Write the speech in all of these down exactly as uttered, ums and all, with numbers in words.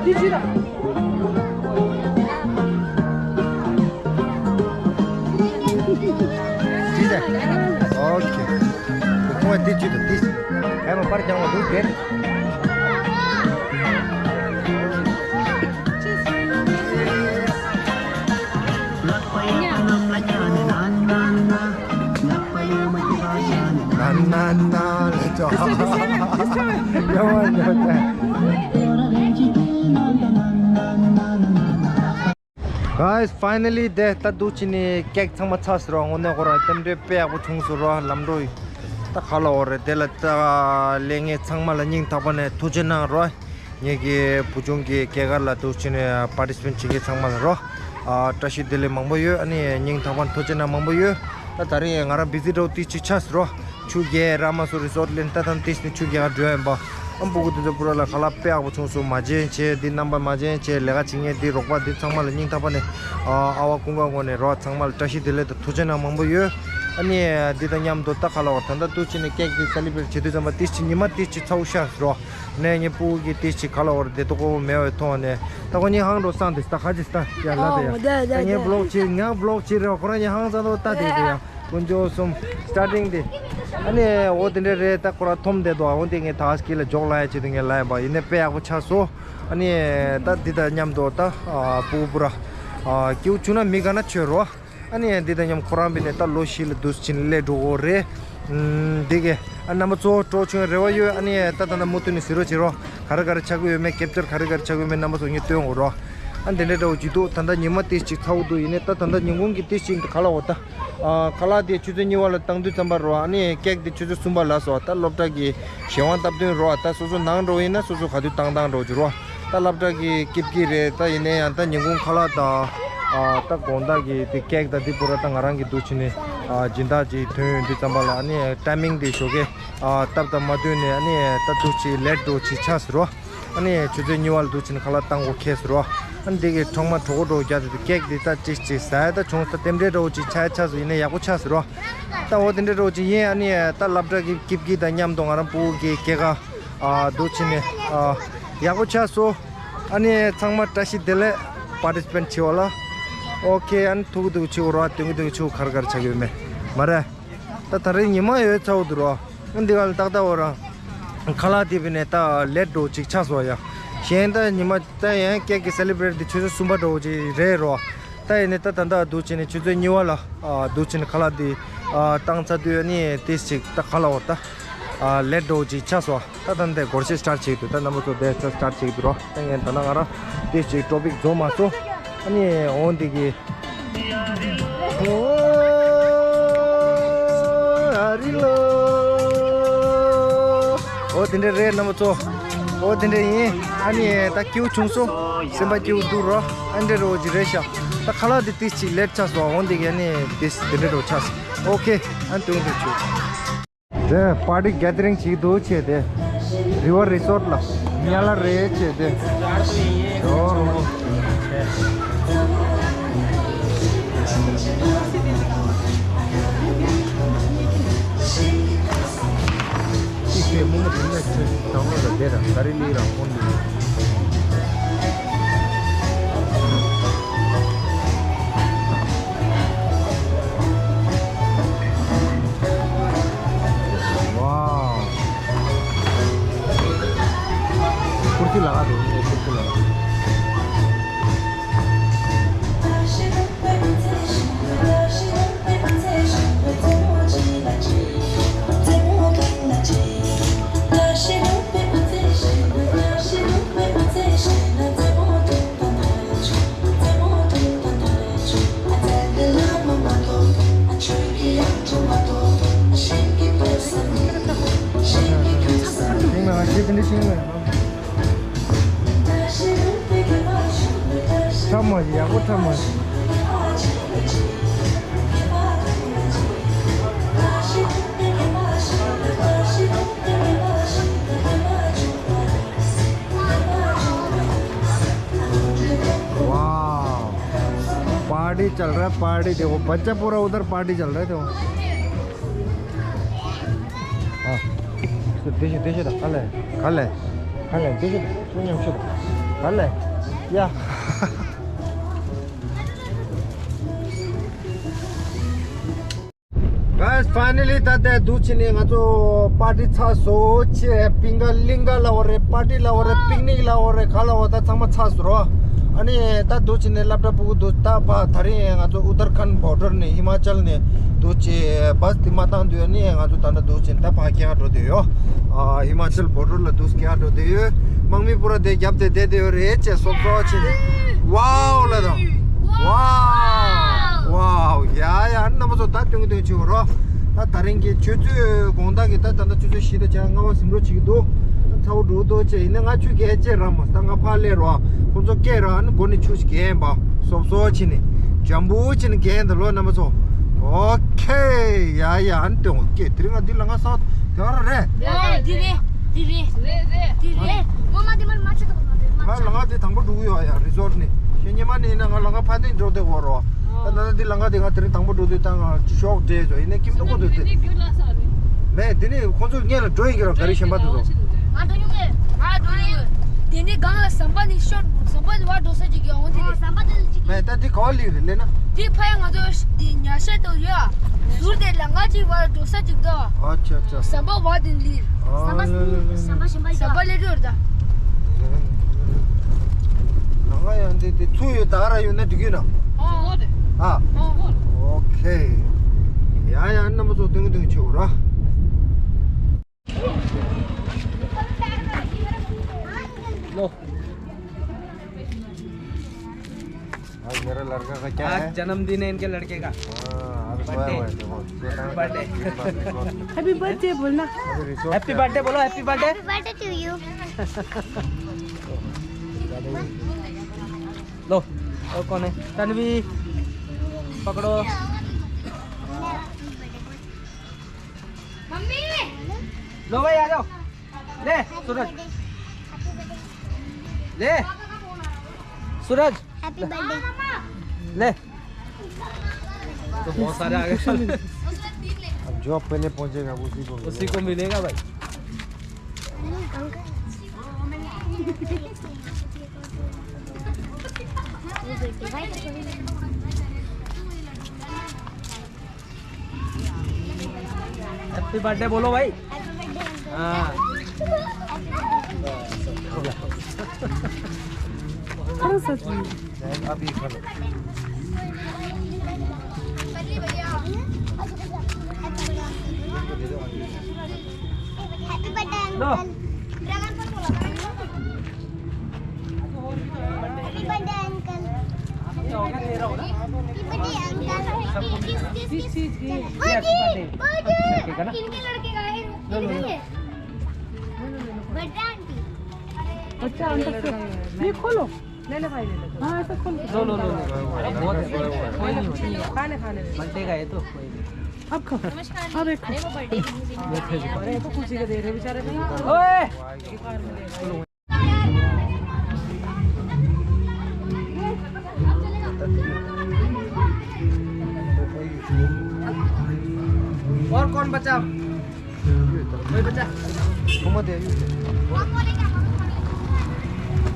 ཅི་ཟེར། ཨོ་ཁེ། ཁོང་འདི་ཅི་དང་འདི་ཅི། ཨེ་མ་པར་ཀྱང་བ་འདུག་དེ། ན་ན་ན་ལེ་ཅོ། ཡ་མ་ཡ་མ། Guys, finally དེ་ད་འདུག་ཅི་ནི་ཀེག་ཚང་མ་ཚར་སོང་རོ། དངོས་གནས་ཁོ་རང་རྟེན་འབྲེལ་དཔེ་ཡག་པོ་བྱུང་སོང་རོ། ལམ་འགྲོ་ཡི་ད་ག་ལ་འོ་རེད། དེ་ལ་ད་ལས་ངན་ཚང་མ་ལ་སྙིང་ཐག་པ་ནས་ཐུགས་རྗེ་གནང་རོ། ངེད་ཀྱི་བུ་ཆུང་གི་སྐྱེས་སྐར་ལ་འདུག་ཅི་ནི་པར་ཊི་སི་པེ་ཊི་བྱེད་མཁན་ཚང་མ་ལ་རོ། ཨ་བཀྲ་ཤིས་བདེ་ལེགས་མང་པོ་ཡོད། ཨ་ནི་སྙིང་ཐག་པ་ནས་ཐུགས་རྗེ་གནང་མང་པོ་ཡོད། ད་ད་རིང་ང་རང་བི་ཛི་འདྲ་བོ་ཏིག་ཅིག་ཆགས་སོང་རོ། ཆུ་རྐྱལ་ར་མ་སོ་རི་སོར་ཊི་ལེན་ད་ཐང་ཏིས་ནི་ཆུ་རྐྱལ་ག་འགྲོ་ཡིན་པ། ཨམ་སྤུ་གུ་དེ་ཚོ་པུ་ར་ལ་ཁ་ལག་དཔེ་ཡག་པོ་བྱུང་སོང་། མ་བྱན་བྱས་འདི་རྣམ་པ་མ་བྱན་བྱས་ལས་ཀ་བྱེད་མཁན་འདི་རོགས་པ་འདི་ཚང་མ་ལ་སྙིང་ཐག་པ་ནས་ཨ་ཨ་བ་ཀུན་དགའ་ངོས་ནས་རོགས་ཚང་མ་ལ་བཀྲ་ཤིས་བདེ་ལེགས་དང་ཐུགས་རྗེ་གནང་མང་པོ་ཡོད། ཨ་ནི་འདི་དང་མཉམ་དུ་ད་ཁ་ལག་བ་ད་ལྟ་འདུག་ཅི་ནི་ཀེག་འདི་སེ་ལི་བྷི་རེཊ་བྱེད་དུས་ཙམ་པ་ཏིས་ཅི་ཉི་མ་ཏིས་ཅི་ཚ་བོ་ཤར་སོང་རོ། ནས་ངའི་སྤུ་གུ་གི་ཏིས་ཅི་ཁ་ལག་བར་བདེ་ཏོག་ཀོ་མེད་པའི་ཐོག་ནས་ད་ཁོ་གཉིས་ཧང་འགྲོ་སང་དེ་ད་ཁ་ཅིག་ད་ཡ་ལ་ད་ཡ་ད་ངའི་བི་ལོག་བྱེད་ངའི་བི་ལོག་བྱེད་རེད་བ། ཁོ་རང་གཉིས་ཧང་ཚ་ཏོ་ད་དེ་དེ་ཡ། དཀོན་མཆོག་གསུམ། སི་ཊར་ཊིང་དེ། ཨ་ནི་འོ་དེ་འདྲ་རེད། ད་ཁོ་རང་འཐོམ་བསྡད་འདུག་འོ་དེ་ངས་ད་སྐྱིད་ལ་འཇོག་ལ་ཡ་ཆེད་དུ་ངས་ལ་ཡ་པ་ཡིན་ནའི་དཔེ་ཡག་པོ་ཆགས་སོང་། ཨ་ནི་ད་འདི་དང་མཉམ་དུ་ད་ཨ་སྤུ་གུ་པུ་ར་ཨ་སྐྱིད་པོ་བྱུང་ན་མི་དགའ་ན་ཆོད་རོ། ཨ་ནི་འདི་དང་མཉམ་ཁོ་རང་བི་ནས་ད་ལོ་བཞི་ལ་འདུག་ཕྱིན་སླེབས་འགྲོ་གོ་རེད། ཨམ་འདི་གས་ཨ་རྣམ་པ་ཚོ་སྤྲོ་བྱུང་རེ་བ་ཡོད། ཨ་ནི་ད་ད་ད་མུ་མཐུད་ནས་གཟིགས་རོགས་བྱེད་རོགས། ག་རེ་ག་རེ་ཆགས་ཀྱི་ཡོད་མེད་ཀེབ་ཅར་ག་རེ་ག་རེ་ཆགས་ཀྱི་ཡོད་མེད་རྣམ་པ་ཚོ་ངས་སྟོན་འོ་རོགས། ཨ་འདི་འདྲའི་འདྲ་བོ་ཅིག་འདུག་ད་ལྟ་ཉི་མ་ཏིས་ཅིག་ཚ་བོ་འདུག་ཡིན་ནའི་ད་ད་ལྟ་ཉིན་གུང་གི་ཏིས་ཅིག་ག་ལ་འོ་ད། ཨ་ཁ་ལག་དེ་ཆུ་ཚོད་གཉིས་པ་ལ་བཏང་དུས་ཙམ་པ་རོ། ཨ་ནི་ཀེག་དེ་ཆུ་ཚོད་གསུམ་པ་ལ་སོ། ད་སློབ་གྲྭ་གི་གཞན་དབང་སྟབས་བསྟུན་རོ། ད་སོ་སོ་ནང་འགྲོ་ཡིན་ན་སོ་སོ་ག་དུས་བཏང་བཏང་འགྲོ་རྒྱུ་རོ། ད་སློབ་གྲྭ་གི་སྐྱིད་སྐྱིད་རེད། ད་ཡིན་ནའི་ཡང་ད་ཉིན་གུང་ཁ་ལག་དང་ཨ་ད་དགོང་དག་གི་དེ་ཀེག་དང་དེ་པུ་ར་ད་ང་རང་གི་འདུག་ཕྱིན་ནས་ཨ་སྦྱིན་བདག་ཅིག་ཐོན་ཡོང་དུས་ཙམ་པ་ལ་ཨ་ནི་ཊའི་མིང་དེ་ཞོགས་ཀས་ཨ་སྟབས་དང་མ་བསྟུན་ནས་ཨ་ནི་ད་འདུག་ཅིག་ལེཊ་འགྲོ་ཅིག་ཆགས་སོང་རོ། ཨ་ནི་ཆུ་ཚོད་གཉིས་པ་ལ་འདུག་ཕྱིན་ཁ་ལག་བཏང་གོ་ཁེལ་སོང་རོ། ཨ་ནི་དེ་གི་གྲོག་མ་གྲོགས་པོ་འགྲོ་རྒྱག་དེ་ཀེག་དེ་ད་ཅིག་ཅིག་ཟ་ཡ་ད་བྱུང་ས་རྟེན་འབྲེལ་འདྲ་བོ་ཅིག་ཆགས་ཆགས་སོང་། ཡིན་ནའི་ཡག་པོ་ཆགས་སོང་རོ། ད་འོ་དེ་འདྲ་འདྲ་བོ་ཅིག་ཡིན། ཨ་ནི་ད་སློབ་གྲྭ་གི་སྐྱིད་སྐྱིད་དང་མཉམ་དུ་ང་རང་སྤུ་གུ་གི་སྐྱེས་སྐར་ཨ་འདུག་ཕྱིན་ནས་ཨ་ཡག་པོ་ཆགས་སོང་། ཨ་ནི་ཚང་མ་བཀྲ་ཤིས་བདེ་ལེགས། པར་ཊི་སི་པེ་ཊི་བྱེད་འོ་ལ། ཨོ་ཁེ། ཨ་ནི་ཐུག་གི་ཐུག་གི་བྱེད་འོ་རོ། སྟོན་གི་སྟོན་གི་བྱེད་འོ། ག་རེ་ག་རེ་ཆགས་ཀྱི་ཡོད་མེད་མ་རེད། ད་ད་རེས་ཉི་མ་ཡོད་ཚ་བོ་འདུག་རོ། འདི་ག་ལ་ཏག་ཏག་འོ་རང་ཁ་ལག་དེ་བི་ནས་ད་ལེཊ་འགྲོ་ཅིག་ཆགས་སོང་ཡ། གཞན་ད་ཉི་མ་ད་ཡང་ཀེག་གི་སེ་ལི་བྷི་རེཊ་དེ་ཆུ་ཚོད་གསུམ་པ་འགྲོ་ཅིག་རེད་རོ། ད་ཡིན་ནའི་ད་ད་ད་འདུག་ཅིག་ནས་ཆུ་ཚོད་གཉིས་པ་ལ་ཨ་འདུག་ཅིག་ནས་ཁ་ལག་དེ་ཨ་བཏང་ཚར་དུས་ཨ་ནི་ཏིས་ཅིག་ད་ཁ་ལག་འོ་ད་ཨ་ལེཊ་འགྲོ་ཅིག་ཆགས་སོང་། ད་ད་འདི་སྒོར་གཞས་སི་ཊར་ཊི་བྱེད་ཀྱི་འདུག་ད་རྣམ་པ་ཚོ་འདི་ད་སི་ཊར་ཊི་བྱེད་ཀྱི་འདུག་རོ། ད་ངས་ད་ན་ང་རང་ཏིས་ཅིག་ཊོ་པིག་རྫོགས་མ་སོང་། ཨ་ནི་འོ་འདི་གི་ཨོ་ཨ་རི་ལོ། ཨོ་དེ་འདྲ་རེད་རྣམ་པ་ཚོ། ཨོ་དེ་འདྲ་ཡིན། ཨ་ནི་ད་སྐྱིད་པོ་བྱུང་སོང་། སེམས་པ་སྐྱིད་པོ་འདུག་རོ། ཨ་འདྲ་རོ་ཅིག་རེད་ཤག་ད་ཁ་ལག་དེ་ཏིས་ཅིག་ལེཊ་ཆགས་སོང་། འོ་འདི་གི་ཨ་ནི་ཏིས་དེ་འདྲ་རོ་ཆགས་སོང་། ཨོ་ཁེ། ཨ་ནི་དུང་དུ་ཆུ། དེ་པར་ཊི་གེ་དེ་རིང་བྱེད་ཀྱི་འདུག་བྱས་ཏེ། རི་བར་རི་སོརཊ་ལ་ཉ་ལ་རེད་བྱས་ཏེ། ཨོ། ཅིག་པའི་མུ་མུ་དེ་ནས་ཁྱོད་དང་ལོ་ལ་བསྡད་ར་ག་རེ་ལི་ར་ཧོན་ལི། ཝའོ། ཀུར་སི་ལ་ག་དེ་ནས་ཀུར་སི་ལ་ག་ཁྲ་མོ་ཞིག་ཡག་པོ་ཁྲ་མོ་ཞིག वाह। पार्टी चल रहा है, पार्टी देखो, बच्चा पूरा उधर पार्टी चल रहा है, देखो। हाँ। तो देशे, देशे दा, खाले, खाले, खाले, देशे दा, सुनिए, सुनिए। ག་ལེ། ཡ། Guys, finally ད་ལྟ་འདུག་ཕྱིན་ནས་ང་ཚོ་པར་ཊི་ཚར་སོང་། ཆེ་པིང་ག་གླིང་ག་ལབ་པ་རེད། པར་ཊི་ལབ་པ་རེད། པིག་ནིག་ལབ་པ་རེད། ག་ལབ་པ། ད་ཚང་མ་ཚར་སོང་རོ། ཨ་ནི་ད་འདུག་ཕྱིན་ནས་སློབ་གྲྭ་སྤུ་གུ་འདུག་ད་ཕ་ད་རིང་ང་ཚོ་ཨུ་ཏར་ཁན་བོ་ཌར་ནས་ཧི་མ་ཅལ་ནས་འདུག་ཅེ་བཱས་འདི་མ་བཏང་དུས། ཨ་ནི་ང་ཚོ་ད་ལྟ་འདུག་ཕྱིན་ད་ཕ་སྐྱེལ་འགྲོ་བསྡད་ཡོད། ཨ་ཧི་མ་ཅལ་བོ་ཌར་ལ་འདུག་སྐྱེལ་འགྲོ་བསྡད་ཡོད། དམག་མི་པུ་ར་དེ་རྒྱབ་སྟེ་བསྡད་བསྡད་ཡོད་རེད་ཅེས་སོབ་སོབ་བྱས་ནས། ཝའོ་ལ་དང་། ཝའོ། ཝའོ། ཡ་ཡ། རྣམ་པ་ཚོ་ད་སྟོན་གྱི་སྟོན་གྱི་བྱེད་དགོས་རོ། ད་ད་རིང་གི་ཆུ་ཚོད་དགོང་དག་གི་ད་ད་ལྟ་ཆུ་ཚོད་བཞི་དང་ཆ་ལྔ་པ་ཟིན་འགྲོ་བྱེད་ཀྱི་འདུག་ཚ་བོ་འགྲོ་འདུག་ཅེས་ཡིན་ན། ང་ཆུ་རྐྱལ་ཅེས་ར་མོ། ད་ང་ཕར་སླེབས་རོ། ཁོ་ཚོ་སྐད་རོ། ཨ་ནི་སྒོ་ནས་ཆུ་ཞིག་རྐྱལ་ཡིན་པ། སོབ་སོབ་བྱས་ནས་འཇམ་པོ་བྱས་ནས་རྐྱལ་འདུག་ལོ་རྣམ་པ་ཚོ། ཨོ་ཁེ། ཡ་ཡ། ཨ་ནི་སྟོན་གྱི་སྐད་དེ་རིང་ང་འདི་ལ་ང་ས་དེ་བ་ར་རེད། ཡ་ཡ། འདི་རེད། འདི་རེད། རེད་རེད། འདི་རེད། ངོ་མ་འདི་མར་མ་ཆུ་དང་མ་རེད། ང་ལམ་ཁ་དེ་དང་པོ་འགྲོ་གི་ཡོད་ཡ། རི་སོར་ནས་ཁྱེད་ཉི་མ་ནས་ཡིན་ན་ང་ལམ་ཁ་ཕ་དེ་འགྲོ་དེ་གོ་རོ། ད་ད་ལྟ་འདི་ལམ་ཁ་དེ་ང་དེ་རིང་དང་པོ་འགྲོ་དུས་ད་ང་ཤོག་བྲེས་བྱོ་ཡིན་ན་ཁྱིམ་དུ་ཁོ་དུ་དེ། མེད། དེ་ནི་ཁོ་ཚོ་སྔོན་ལ་འགྲོ་ཡིན་གྱི་རོ། ག་རེ་གཞན་པ་དེ་ཚོ། ང་འགྲོ་མྱོང་མེད། ང་འགྲོ་མྱོང་མེད། དེ་ནི་སྒང་ལ་ཟམ་པ་ནི་ཤོར། ཟམ་པ་ནི་བར་འགྲོ་ས་ཅིག་ཡོང་དེ་ནི། ཟམ་པ་དེ་ལ་ཅིག་མེད། ད་འདི་ག་བ་ལིག་རེད་ལེ་ན། འདི་ཕ་ཡ་ང་ཚོ་འདི་ཉ་ཤ་དུ་ཡོད། ཟུར་དེ་ལམ་ཁ་ཅིག་བར་འགྲོ་ས་ཅིག་དོ། ཨ་ཆ་ཆ། ཟམ་པ་བ་དེ་ལིར། ཨ་ཟམ་པ་ལེ་ལེ་ཟམ་པ་ཟམ་པ་ལེ་ལེ་ཟམ་པ་ལེ་ལེ་རེད་ད། ལམ་ཁ་ཡང་འདི་དེ་ཚུར་ཡོད་ད་ར་ཡོད་ན་འགྲིག་གི་ན། ཨ། ཨ། ཨོ་ཁེ། ཡ་ཡ། རྣམ་པ་ཚོ་སྟོན་གྱི་སྟོན་གྱི་བྱེད་དགོས་ར། लो। आज मेरा लड़का का क्या आज है? जन्मदिन है इनके लड़के का। हाँ, अभी सोया हुआ है, देखो। बर्थडे। Happy birthday बोलना। अभी रिसोर्ट हैप्पी बर्थडे बोलो, happy birthday. Happy birthday to you। लो, और कौन है? तन्वी, पकड़ो। लो भाई, आ जाओ। ले सूरज, ले सूरज, हैप्पी बर्थडे। ले। तो बहुत सारे आ गए। अब जो पहले पहुंचेगा उसी को उसी को मिलेगा भाई। हैप्पी बर्थडे बोलो भाई। हाँ। अरे सच में। अभी खा लो। हैप्पी बर्थडे लो। Uncle. Happy birthday uncle. Happy birthday uncle. किस, किस, किस? मोदी, मोदी। लड़के का ना? इनके लड़के का है। लो, लो, लो। इनके। Birthday aunty. अच्छा, अंदर से। ये खोलो। ले ले भाई, ले ले। हाँ, ऐसा खोल। लो, लो, लो, लो। बहुत है। कोई नहीं, कोई नहीं। खाने, खाने में। बर्थडे का है तो कोई नहीं। अब खाओ। नमस्कार। अब एक खाओ। अरे, वो बर्थडे है, मुझे नहीं अरे, ये तो खुशी का दे रहे बेचारे को। ओए! और कौन बचा? कोई बचा?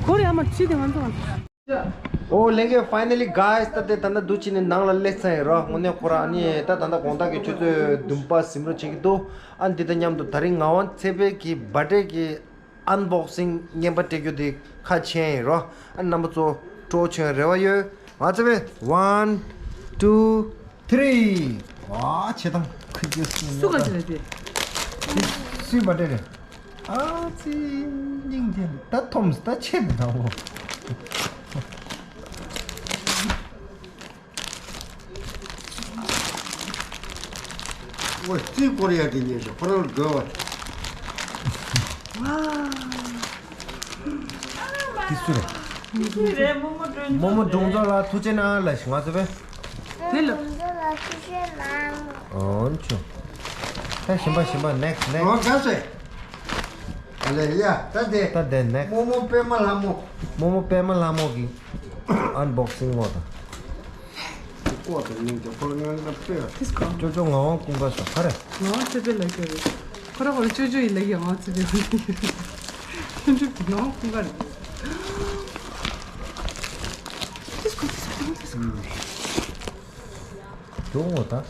ཁོ་རེ་ཨ་མ་ཚིག་དེ་ང་ཚོ། ཨོ་ལྷན་རྒྱས། finally guys, ད་དེ་ད་ལྟ་འདུག་ཕྱིན་ནས་ནང་ལ་སླེབས་ཚར་ཡིན་རོ། དངོས་གནས་ཁོ་རང་ཨ་ནི་ད་ད་ལྟ་དགོང་དག་གི་ཆུ་ཚོད་བདུན་པ་ཟིན་འགྲོ་བྱེད་ཀྱི་འདུག་ཨ་འདི་དང་མཉམ་དུ་ད་རིང་ངག་དབང་ཚེ་འཕེལ་གྱི་བར་ཌེ་གི་ཨན་བོག་སིང་བརྙན་པར་སྤྲད་རྒྱུ་དེ་ཁ་ཕྱེ་ཡིན་རོ། ཨ་རྣམ་པ་ཚོ་སྤྲོ་བོ་བྱེད་རེ་བ་ཡོད། ང་ཚེ་འཕེལ། One, two, three. ཨ་ཆེ་དང་ཁུ་ཁུ་སུ་ག་ཅི་རེད་དེ། སུའི་བར་ཌེ་རེད། ཨ་ཙི། སྙིང་རྗེ། ད་ཐོམ་ད་ཆེ་འདི་དང་བོ། ཨོ་ཙི། ཀོ་རི་ཡ་གི་ཉེ་ཞོ་ཁོ་རང་དགོས་བ། དེ་སུ་རེད། རྨོ་མོ་སྒྲོན་ཚོགས་ལགས་ཐུགས་རྗེ་གནང་ལ་ཞིག་ང་ཚོ་བས། དེ་ལ། ཨོ་ཆུ། ད་ཞིམ་པ་ཞིམ་པ། next, next. ཨོ་ག་ཟེ། ཨ་ལེ་ཡ། ད་དེ། ད་དེ་next. རྨོ་མོ་པད་མ་ལྷ་མོ། རྨོ་མོ་པད་མ་ལྷ་མོ་གི་ཨན་བོག་སིང་ངོ་དང་། ཀོ་དང་ནིང་ཅོ་ཁོ་ལ་ངང་ད་པེ་ཡ། ཅོ་ཅོ་ངག་དབང་ཀུན་དགའ་ས་ག་རེ། ངག་དབང་ཚེ་འཕེལ་ལ་སྐྱོ་རེད། ཁོ་ར་ཁོ་ར་ཅོ་ཅོ་ཡིན་ལ་ཡ། ངག་དབང་ཚེ་འཕེལ་ལ་ཡ། ཁྱོད་ཚོ་ངག་དབང་ཀུན་དགའ་རེད། ཡོང་ངོ་ད། ནས་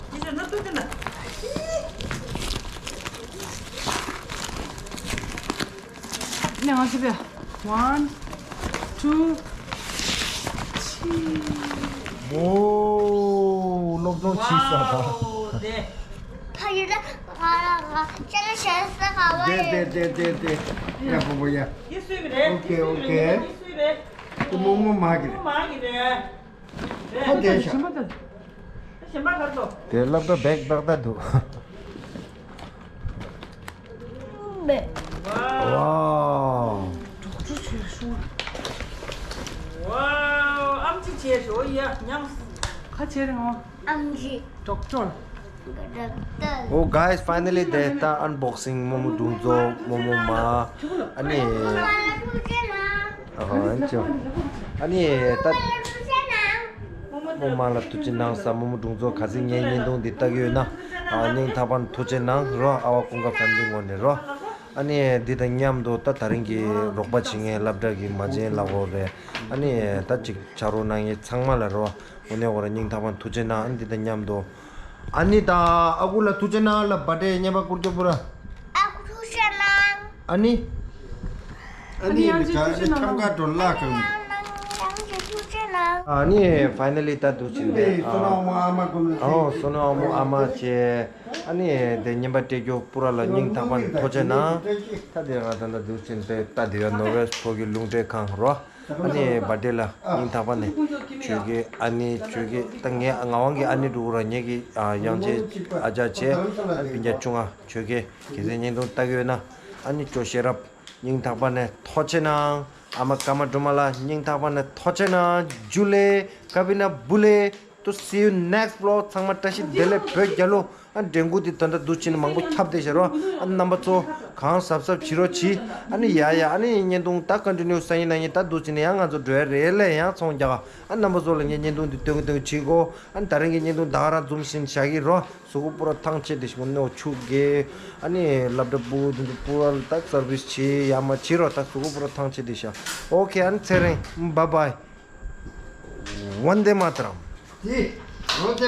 ང་ཚོ་བས། One, two, three. ཨོ། སློབ་སྦྱོང་བྱས་ས་ད། ཝའོ། དེ། ཕ་ཡུལ་ལ་ང་ལ་ང་ཅ་ལག་བྱས་ས་ག་བ་དེ་ཡིན། དེ་དེ་དེ་དེ། ཡ་པོ་པོ་ཡ། དེ་སུས་རེད། ཨོ་ཁེ་ཨོ་ཁེ། དེ་སུས་རེད། དེ་མོ་མོ་མ་གི་རེད། མོ་མ་གི་རེད། ཧ་དེ་ཤ། ཞིམ་པ་དང་། ཞིམ་པ་གར་དོ། དེ་སློབ་གྲྭ་བེག་ཏག་ཏག་འདུག། ཝའོ། ཝའོ། ཝའོ། ཨམ་ཆི་བྱས་ཤོག་ཡ་ཉམས། ཁ་བྱས་རེད་ཨང་། ཨམ་ཆི། ཌོག་ཊར། ཌོག་ཊར། Oh guys, finally དེ་ད་unboxing རྨོ་མོ་སྒྲུང་རྫོགས། རྨོ་མོ་མ། ཨ་ནི། ཨ་ཧ་ཅོ། ཨ་ནི་ད། རྨོ་མ་ལ་ཐུགས་རྗེ་གནང་ས། རྨོ་མོ་སྒྲུང་རྫོགས་ག་ཚོད་ངའི་བརྙན་ཐུང་འདི་ལྟ་གི་ཡོད་ན། ཨ་སྙིང་ཐག་པ་ནས་ཐུགས་རྗེ་གནང་རོ། ཨ་བ་ཀུན་དགའ་ཕེ་མི་ལི་ངོས་ནས་རོ། ཨ་ནི་འདི་དང་མཉམ་དུ་ད་ད་རིང་གི་རོགས་པ་བྱེད་མཁན་སློབ་གྲྭ་གི་མ་བྱན་ལ་གོ་རེད། ཨ་ནི་ད་ཅིག་ཕྱག་རོགས་གནང་མཁན་ཚང་མ་ལ་རོ། དངོས་གནས་ཁོ་རང་སྙིང་ཐག་པ་ནས་ཐུགས་རྗེ་གནང་། ཨ་ནི་འདི་དང་མཉམ་དུ། ཨ་ནི་ད་ཨ་ཁུ་ལ་ཐུགས་རྗེ་གནང་། ལ་བར་ཌེ་བརྙན་པར་བསྐུར་རྒྱུ་པུ་ར། ཨ་ཁུ་ཐུགས་རྗེ་གནང་། ཨ་ནི། ཨ་ནི་ཡང་ཅིག་ཐུགས་རྗེ་གནང་། ཁམས་ཁ་འགྲོ་ལ་གང་། ཡང་ཅིག་ཐུགས་རྗེ་གནང་། ཨ་ནི་ཕའི་ནལ་ལི་ད་འདུག་ཅིག་འདི། ཨ་བསོད་ནམས་ཨ་མ་ཀུན། ཨོ་བསོད་ནམས་ཨ་མ་བྱས། ཨ་ནི་དེ་བརྙན་པར་སྤྲད་རྒྱུ་པུ་ར་ལ་སྙིང་ཐག་པ་ནས་ཐུགས་རྗེ་གནང་། ད་དེ་ང་ད་ད་འདུག་ཅིག་འདི་ད་དེ་ཡ་ནོར་ཝེ་ཕོ་གི་རླུང་འཕྲིན་ཁང་རོ། ཨ་ནི་བར་ཌེ་ལ་སྙིང་ཐག་པ་ནས་ཁྱོད་ཀྱི་ཨ་ནི་ཁྱོད་ཀྱི་ད་ངའི་ངག་དབང་གི་ཨ་ནི་འདྲ་བོ་ར། ངེད་ཀྱི་ཨ་ཡང་ཅིག་ཨ་ཅག་བྱས། ཨ་སྤུན་ཀྱག་ཆུང་ང་ཁྱོད་ཀྱི་གལ་སྲིད་བརྙན་ཐུང་ལྟ་གི་ཡོད་ན། ཨ་ནི་ཅོ་ཤེས་རབ་སྙིང་ཐག་པ་ནས་ཐུགས་རྗེ་གནང་། ཨ་མ་ཀརྨ་སྒྲོལ་མ་ལགས་སྙིང་ཐག་པ་ནས་ཐུགས་རྗེ་གནང་། ཇུ་ལེ། ཀ་བི་ན་བུ་ལེ། To see you next vlog. ཚང་མ་བཀྲ་ཤིས་བདེ་ལེགས་བོད་རྒྱལ་ལོ། ཨ་འགྲན་ཁུར་འདི་ད་ལྟ་འདུག་ཅིག་ནས་མང་པོ་ཁྱབ་བསྡད་ཤག་རོ། ཨ་རྣམ་པ་ཚོ་གང་གཟབ་གཟབ་བྱེད་རོགས་གྱིས། ཨ་ནི་ཡ་ཡ་ཨ་ནི་བརྙན་ཐུང་ད་ཀོན་ཊི་ནིའུ་སང་ཉིན་གནངས་ཉིན་ད་འདུག་ཅིག་ནས་ཡང་ང་ཚོ་འགྲོ་ཡ་རེད་ལས། ཡང་ཚོང་རྒྱག་ཨ་རྣམ་པ་ཚོ་ལ་ངས་བརྙན་ཐུང་འདི་སྟོན་གི་སྟོན་གི་བྱེད་གོ། ཨ་ནི་ད་རིང་གི་བརྙན་ཐུང་ད་ག་རང་འཛོམས་ཤིག་བཞག་གི་རོ། གཟུགས་པོ་པུ་ར་ཐང་ཆད་དེ་ཤིག་ནོ་ཆུ་གེ། ཨ་ནི་སློབ་གྲྭ་པུ་འདི་འདི་པུ་ར་ལ་ད་སར་བིས་བྱེད་ཡ་མ་བྱེད་རོ། ད་གཟུགས་པོ་པུ་ར་ཐང་ཆད་དེ་ཤག་ཨོ་ཁེ། ཨ་ནི་ཚེ་རིང་། བཱའི་བཱའི། ཝན་དེ་མ་ཏ་རམ། དེ་ཝན་དེ་